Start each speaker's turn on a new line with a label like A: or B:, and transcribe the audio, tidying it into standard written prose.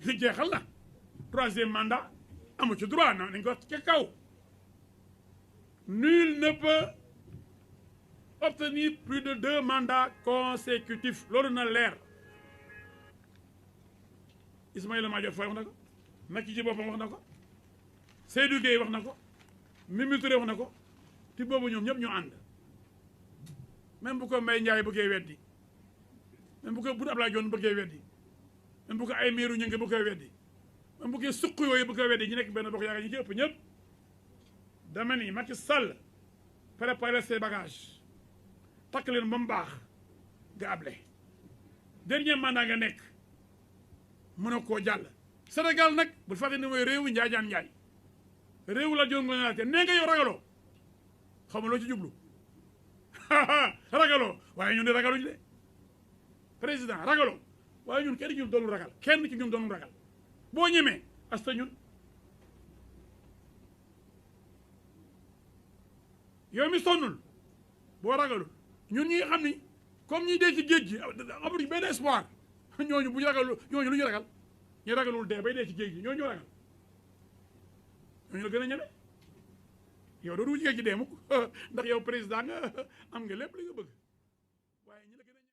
A: jeexal na troisième mandat amu ci droit na nañ ko wax ca kaw nul ne peut obtenir plus de 2 mandats consécutifs loolu na leer Ismaïla Madior Faye wax na ko Macky ci boppam wax na ko Seydou Gueye wax na ko Mimi Touré wax na ko te boobu ñoom ñëpp ñu ànd même bu ko Mbaye Ndiaye bëggee weddi même bu ko Boun Abdallah Dionne bëggee weddi même bu ko ay miiru ñënge bu koy weddi même bu ko suq yooyu bu koy weddi ñu nekk benn bokk yaakaar ñi ci ëpp ñëpp dama ni Macky Sall préparer ses bagages takk leen ba mu baax nga able dernier mandat nga nekk mën a koo jàll Sénégal nag bul fàtte ni mooy réewu njaajaan njaay réewu la joon nga te nee nga yow ragaloo xam nga loo ci jublu ragaloo waaye ñun de ragaluñu de président ragaloo waaye ñun kenn ci ñun doonul ragal kenn ci ñun doonul ragal boo ñemee asta ñun yow mi sonnul boo ragalul ñun ñi nga xam ni comme ñi dee ci géej gi amatuñ benn espoir ñooñu bu ñu ragalul ñooñu lu ñu ragal ñu ragalul dee bay dee ci géej gi ñooñu ragal ñooñu la gën a ñeme yow doo dugg ci géej gi dee mukk ndax yow président nga am nga lépp li nga bëgg